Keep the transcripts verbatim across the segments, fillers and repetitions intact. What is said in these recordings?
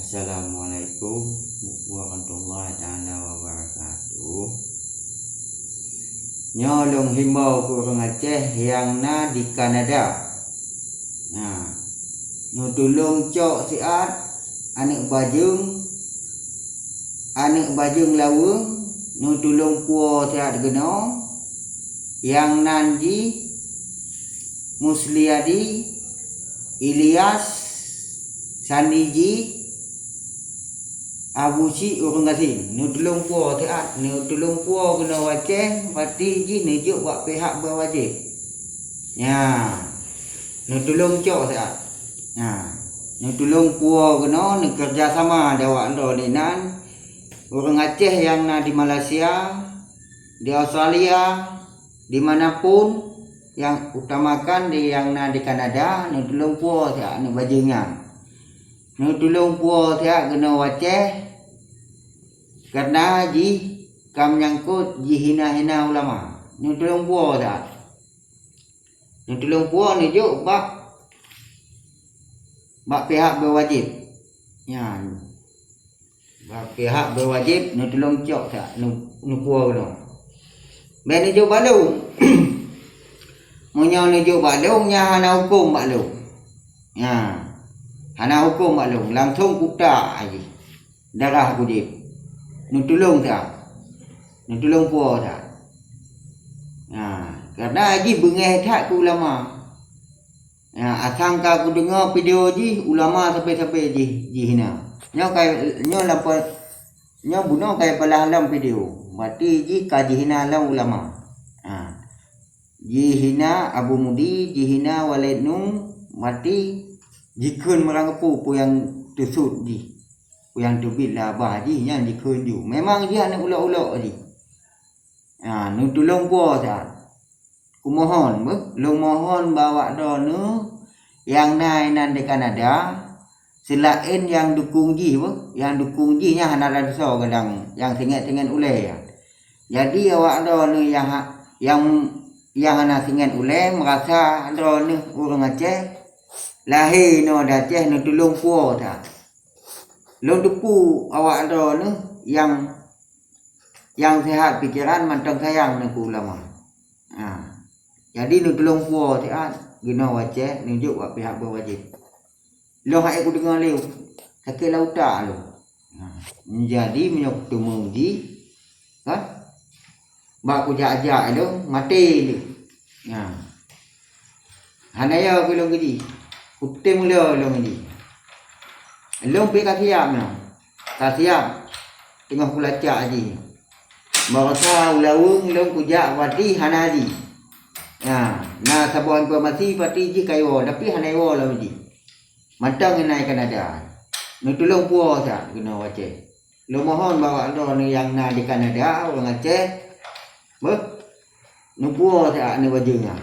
Assalamualaikum warahmatullahi taala wabarakatuh. Nyoe lôn himbau keu ureuëng Aceh nyang na di Kanada. Nah, neutulông cok siat aneuëk bajeueng, aneuëk bajeueng laweueng, neutulông puwoe siat keunoe, nyang nan jih Musliadi, Ilyas, Sandi jih, Abu Syik ureuëng gasien, neutulông puwoe siat, neutulông puwoe keunoe u Aceh, berarti jih neujok bak pihak berwajéb. Nyan, neutulông cok siat. Nyan, neutulông puwoe keunoe neukeureuja sama di awak droe inan, ureuëng Aceh nyang na di Malaysia, di Australia, di mana pun, nyang utamakan di nyang na di Kanada, neutulông puwoe siat aneuëk bajeueng nyan. Neutulông puwoe siat keunoe u Aceh, kareuna jih ka meunyangkot jihina-hina ulama. Neutulông puwoe siat. Neutulông puwoe neujok bak, bak pihak berwajéb. Nyan. Bak pihak berwajéb neutulông cok siat, neu-, neupuwoe keunoe. Bék neujok bak lôn. Meunyoe neujok bak lôn, nyan hana hukôm bak lôn. Nyan. Hana hukôm bak lôn, langsông kutak jih. Darah kujieb. Neutulông siat. Neutulông puwoe siat. Nah, kareuna jih beungéh that keu ulama. Nah, asang ka kudeungoe video jih, ulama sabe-sabe jih, jihina. Nyoe ka, nyoe lam pe-, nyoe bunoe ka ipeugah lam video. Berarti jih ka jihina lom ulama. Nah, jihina Abu Mudi, jihina Waled Nu, berarti jikheun meurang peue-peue nyang teusut jih. Peue nyang teubiet lam babah jih nyan jikheun ju. Memang jih aneuëk ulok-ulok jih. Ha, neutulông puwoe siat. Kumohon beuh, lôn mohon bak awak droeneueh nyang na inan di Kanada, seulaén nyang dukung jih beuh, nyang dukung jih nyan hana lagée soe kadang nyang singet-singet ulée nyan. Jadi awak droeneueh nyang ha-, nyang, nyang hana singet ulée meurasa droeneueh ureuëng Aceh, lahé inoe di Aceh neutulông puwoe that. Lôn teupeue awak droeneueh nyang nyang seuhat pikeran mantong sayang neuh keu ulama. Ha. Jadi neutulông puwoe siat keunoe u Aceh neujok bak pihak berwajéb. Lôn hana kudeungoe lé sakét lam utak lôn. Ha. Jadi meunyoe teumeuji, kan? Bak kujak-jak lôn maté lé. Ha. Hana yo keu lôn geuji. Kutem lôn lôn geuji. Lôn pih ka siap nyoe. Ka siap teungoh kulacak jih. Baroesa ulaweueng lôn kujak pati hana jih. Ha, na saboh informasi pati jih ka iwoe, tapi hana iwoe lom jih. Mantong inan Kanada. Neutulông puwoe siat keunoe u Aceh. Lôn mohon bak awak droeneueh nyang na di Kanada, ureuëng Aceh, beuh, neupuwoe siat aneuëk bajeueng nyan.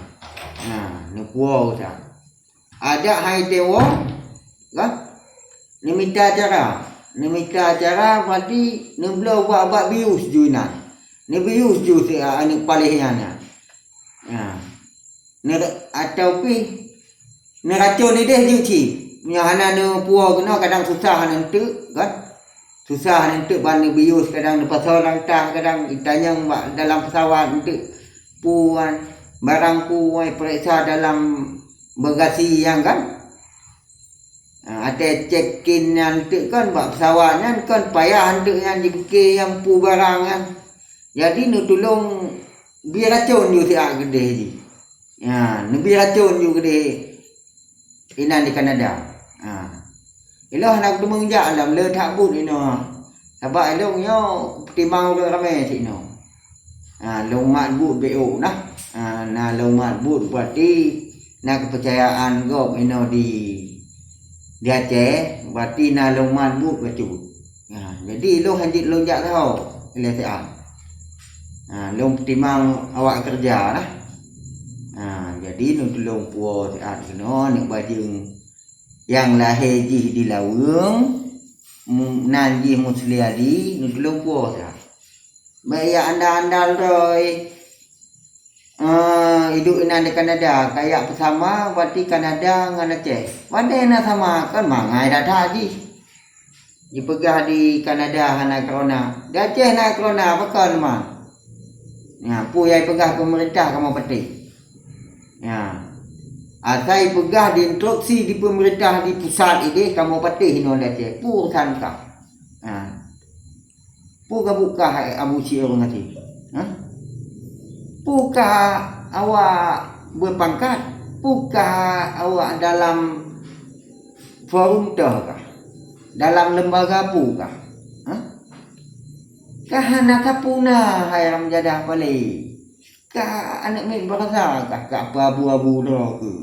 Nah, neupuwoe siat. Adak hai teuwoe, kan? Neumita cara. Neumita cara berarti neubloe ubat-ubat bius ju inan. Neubius ju siat aneuëk paléh nyan. Nah. Neu-, atau pih neuracon idéh jeuet cit. Meunyoe hana neupuwoe keunoe kadang susah hana eunteuk, kan? Susah hana eunteuk ban neubius, kadang neupasoe lam tah, kadang itanyong bak dalam peusawat eunteuk puwoe, barang puwoe, peuriksa dalam bagasi nyan, kan? Ha, watée check in nyan eunteuk kan bak peusawat nyan kan payah eunteuk nyan jipike nyang peue barang nyan. Jadi neutulông bie racon ju siat keudeh jih. Ha, neubie racon ju keudeh inan di Kanada. Ha. Ilôn hana kuteumèe jak lom, le that buet inoe. Sabab ilôn nyoe peutimang ureuëng ramé sinoe. Ha, lôn mat buet B O nah. Ha, na lôn mat buet berarti na keupeurcayaan gob inoe di, di Aceh, berarti na lôn mat buet bacut. Ha, jadi ilôn hanjeuet lôn jak saho ilée siat. Ha, lôn peutimang awak keureuja nah. Ha, jadi neutulông puwoe siat keunoe aneuëk bajeueng nyang lahé jih di Laweueng, mu-, nan jih Musliadi, neutulông puwoe siat. Bék jak andal-andal droe, eh, iduek inan di Kanada, kajak peusama berarti Kanada ngon Aceh. Padahai na sama kan mangai that-that jih. Jipeugah di Kanada hana corona. Di Aceh na corona, pakon teuma? Nyan, peue nyang jipeugah peumeurintah kamoe patéh. Nyan. Asai jipeugah di instruksi di peumeurintah di pusat idéh kamoe patéh inoe di Aceh. Peue urusan kah? Nyan. Peue ka buka hai Abu Syi'ruh ngasé? Hah? Peue ka awak beupangkat? Peue ka awak dalam forum toh kah? Dalam lembaga peue kah? Hah? Ka hana sapeue na hai lam jadah palé. Ka aneuk miet bansa kah, ka peuabu-abu droe keuh?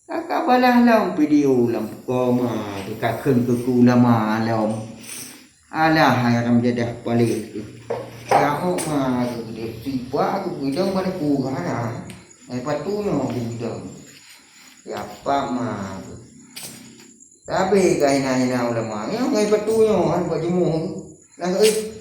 Ka, ka balaih lom video lam koma, ka kheun keu ulama lom. Alah, hai lam jadah palé keuh. Nyang ma keuh deh, sipa keuh bidang pada kurang. Hai patu nyoe bidang. Siapa ma keuh? Tapi ka hina-hina ulama. Nyang hai patu nyoe, han buat jeumuh. Lah, eh,